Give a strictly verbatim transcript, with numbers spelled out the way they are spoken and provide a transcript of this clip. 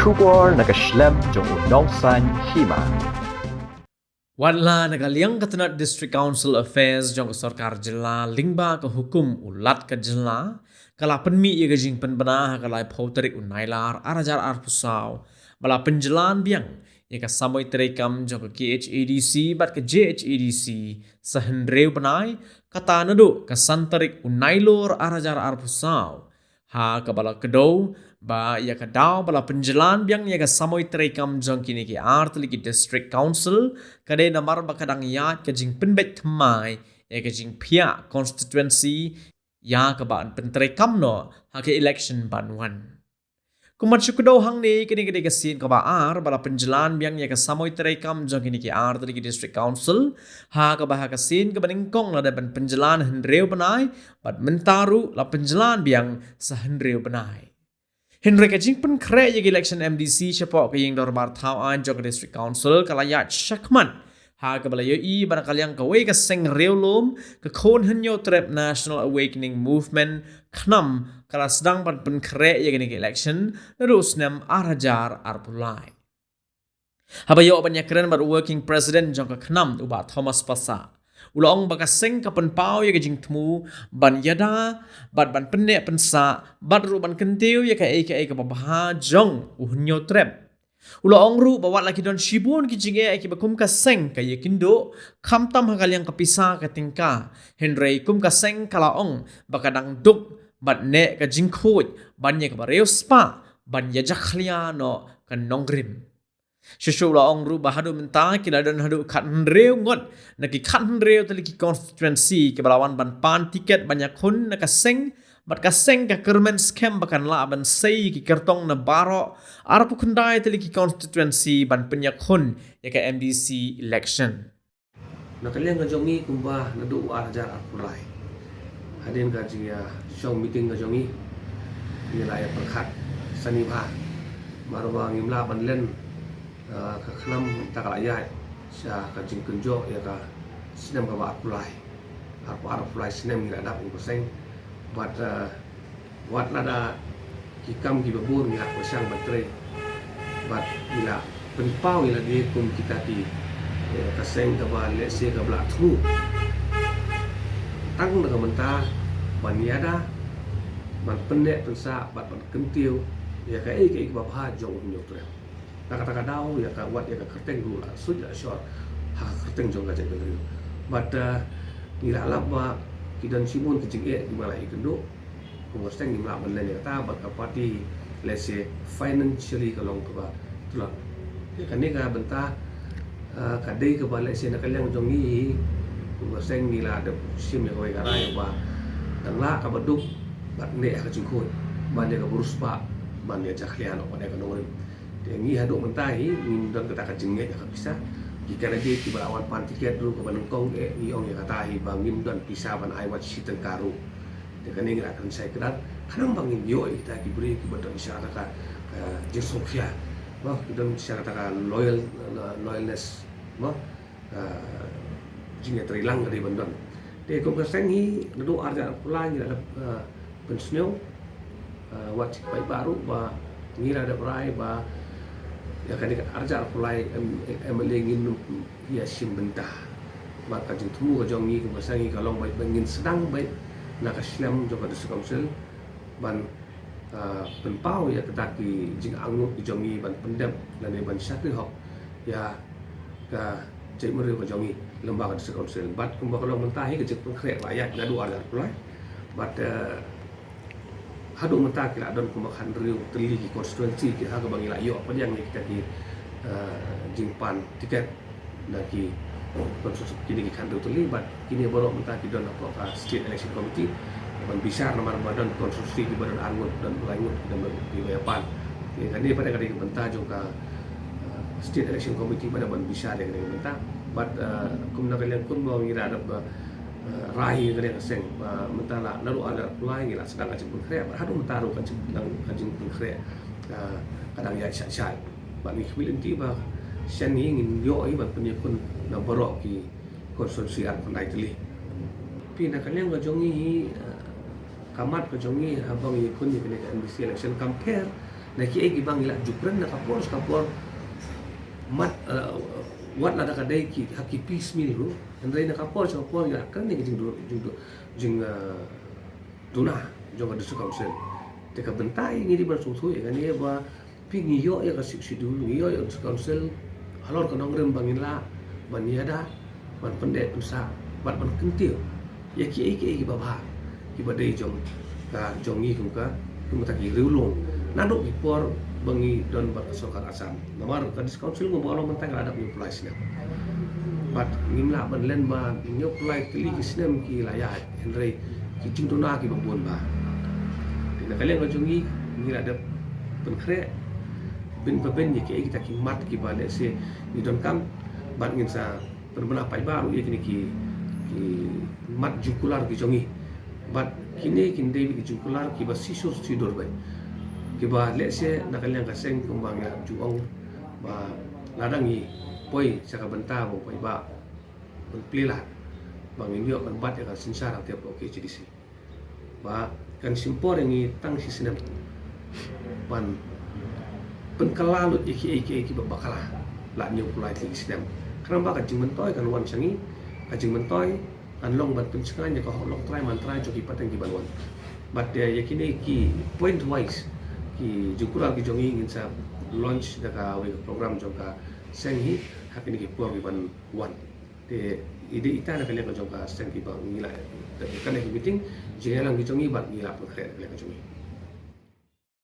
Khubor na ka shlem jong u Nongsaiñ Hima. Wat la na ka liang ka tnat District Council Affairs jong ka sorkar jylla lyngba ka hukum u Lat ka jylla ka la pynmih ïa ka jingpynbna ha ka laiphew tarik u Nailar ar hajar arphew saw ba la pynjlan biang ïa ka samoi treikam jong ka K H A D C bad ka J H A D C sa hynriew bnai, kata naduh ka san tarik u Nailur ar hajar arphew saw. Ha kaba la kdew ba ïa ka daw ba la pynjlan biang ïa ka samoi treikam jong kine ki ar tylli ki District Council ka dei namar ba ka dang ïaid ka jingpynbeit thymmai ïa ka jingphiah constituency ïa kaba yn pyntreikam noh ha ka election ban wan. Kumba shu kdew hangne, kane ka dei ka sien kaba ar ba la pynjlan biang ïa ka samoi treikam jong kine ki ar tylli ki District Council, ha kaba ha ka sien kaba nyngkong la dep ban pynjlan hynriew bnai bad mynta ruh la pynjlan biang sa hynriew bnai. Hynrei ka jingpynkhreh ïa ka election M D C shapoh ka ïing dorbar thaw aiñ jong ka District Council ka la ïaid shakhmat ha kaba la ïohi ba na ka liang kawei ka seng riewlum, ka Khun Hynñiewtrep National Awakening Movement, KHNAM, ka la sdang ban pynkhreh ïa kane ka election naduh u snem ar hajar arphew lai. Haba ïoh ban ïakren bad u Working President jong ka KHNAM, u Bah Thomas Passah, u la ong ba ka seng ka pynpaw ïa ka jingthmu ban ïada bad ban pynneh pynsah bad ruh ban kyntiew ïa kaei kaei kaba bha jong u Hynñiewtrep. U la ong ruh ba wat la ki don shibun ki jingeh kiba kum ka seng ka ïakynduh, khamtam ha ka liang ka pisa ka tyngka, hynrei kum ka seng ka la ong ba ka dang duk bad neh ka jingkhuid ban ïa kaba riewspah ban ïajakhlia noh ka nongrim. Shuh shuh u la ong ruh ba haduh mynta ki la don haduh khathynriew ngut na ki khathynriew tylli ki constituency kiba la wan ban pan tiket ban ïakhun na ka seng, bad ka seng ka kyrmen skhem ba kan lah ban sei ki kyrtong na baroh arphew khyndai tylli ki constituency ban pynïakhun ïa ka M D C election. Na ka liang ka jong ngi kumba naduh u ar hajar arphew lai, hadien ka jingïashong meeting ka jong ngi, ngi la ïa pyrkhat sani bha, namar ba ngim lah ban len, eh, ka KHNAM mynta ka la ïaid sha ka jingkynjoh ïa ka snem kaba arphew lai. Arphew ar arphew lai snem ngi la dap kum ka seng. Bad, eh, wat lada ki kam kiba bun ngi la pyrshang ban trei, bad ngi la pynpaw ïa lade kum kita ki, eh, ka seng kaba lehse kaba la thmu tang na ka bynta ban ïada, ban pynneh pynsah bad ban kyntiew ïa kaei kaei kaba bha jong u Hynñiewtrep. Na kata ka daw ïa ka, wat ïa ka kyrteng ruh la suit la shor ha ka kyrteng jong ka jaitbynriew. Bad, eh, ngi la lap ba ki don shibun ki jingeh kiba la ïakynduh. Kum ka seng ngim lah ban len ïa kata bad ka party, lehse, financially ka long kaba tlot. Ïa kane ka bynta, eh, ka dei kaba, lehse, na ka liang jong ngi, kum ka seng ngi la dep shim ïa kawei ka rai ba dang lah kaba duk bad neh ha ka jingkhuid ban ïa kaba riewspah ban ïajakhlia noh ïa ka nongrim. Te ngi haduh mynta hi ngim don kata ka jingngeit ha ka pisa. Ki candidate kiba la wan pan tiket ruh kaba nyngkong, eh, ngi ong ïa kata hi ba ngim don pisa ban ai wat shi tyngka ruh. Te kane ngi la kren shai kdar, khnang ba ngin ïoh ïa kita ki briew kiba don sha kata ka, eh, jingsngewkhia, mo, ki don sha kata ka loyal, eh, loyalness, mo, eh, jingïatreilang ka dei ban don. Te kum ka seng hi naduh ar hajar arphew lai ngi la dep, eh, pynsngew, eh, wat shi paidbah ruh ba ngi la dep rai ba ïa kane ka ar hajar arphew lai M-, M L A ngin ïa shim bynta. Bad ka jingthmu ka jong ngi kum ka seng hi ka long ba, ba ngin sdang beit na ka shlem jong ka District Council ban, ah, pynpaw ïa kita ki jingangnud ki jong ngi ban pyndep lane ban shakri hok ïa ka jaitbynriew ka jong ngi lyngba ka District Council. Bad kumba ka long mynta hi ka jingpynkhreh la ïaid naduh ar hajar arphew lai. Bad, eh, haduh mynta ki la don kumba khathynriew tylli ki constituency ki ha kaba ngi la ïoh pdiang ïa kita ki, eh, jingpan tiket na ki constituency kine ki khathynriew tylli bad kine baroh mynta ki don hapoh ka State Election Committee ban bishar namar ba don constituency kiba don arngut, don laingut ki don kiba ïa pan. Kane pat ka dei ka bynta jong ka, eh, State Election Committee ba dei ban bishar ïa kane ka bynta. Bad, eh, kum na ka liang kumba ngi la dep ba eh, rai ïa kane ka seng, eh, mynta la naduh ar hajar arphew lai ngi la sdang ka jingpynkhreh, bad haduh mynta ruh ka jing, dang ka jingpynkhreh, eh, ka dang ïaid shai shai. Bad ngi khmih lynti ba shen ngi ngin ïoh hi ban pynïakhun na baroh ki constituency arphew khyndai tylli. Phi, na ka liang ka jong ngi hi, eh, ka mat ka jong ngi haba ngi ïakhun ïa kane ka M D C election kam pher Na kiei kiba ngi la ju kren na ka por sha ka por, mat, eh, wat la da ka dei ki ha ki piecemeal ruh, hynrei na ka por sha ka por ngi la kren ïa ki jingdu-, jingdu-, jing, eh, duna jong ka District Council. Te ka bynta ïa ngi dei ban sngewthuh ïa kane ba phi ngi ïoh ïa ka Sixth Schedule, ngi ïoh ïa ka District Council halor ka nongrim ba ngin lah ban ïada, ban pyndep pynsah bad ban kyntiew ïa kiei kiei kiba bha kiba dei jong ka jong ngi kum ka, kum kata ki riewlong naduh ki por ba ngi don bad ka sorkar Assam. Namar ka District Council kumba nga la ong mynta ka la dap hynñiewphew lai snem. Bad ngim lah ban len ba hynñiewphew lai tylli ki snem ki la ïaid, hynrei ki jingduna kiba bun bha. Te na ka liang ka jong ngi, ngi la dep pynkhreh bin pa bin ïa kiei kita ki mat kiba lehse ngi donkam bad ngin sa pynbna paidbah ruh ïa kine ki, ki mat jingkular ki jong ngi. Bad kine kin dei ki jingkular kiba shisha shisha beit, kiba lehse na ka liang ka seng kumba ngi la ju ong ba lada ngi poi sha ka bynta ba u paidbah ban plie lad ba ngin ïoh ban bat ïa ka synshar hangtei hapoh K H A D C. Ba kan shim por ïa ngi tang shi snem ban pynkylla lut ïa kiei kiei kiba bakla la hynñiewphew lai tylli ki snem. Khnang ba ka jingmyntoi kan wan sha ngi, ka jingmyntoi kan long ban pynshngaiñ ïa ka hok longtrai mantrai jong ki pateng kiban wan. Bad, eh, ïa kine ki point wise ki jingkular ki jong ngi ngin sa launch da kawei ka program jong ka seng hi ha kine ki por kiban wan. Te i dei ita na ka liang ka jong ka seng kiba ngi la kane ki meeting, jingïalang ki jong ngi bad ngi la pynkhreh na ka liang ka jong ngi.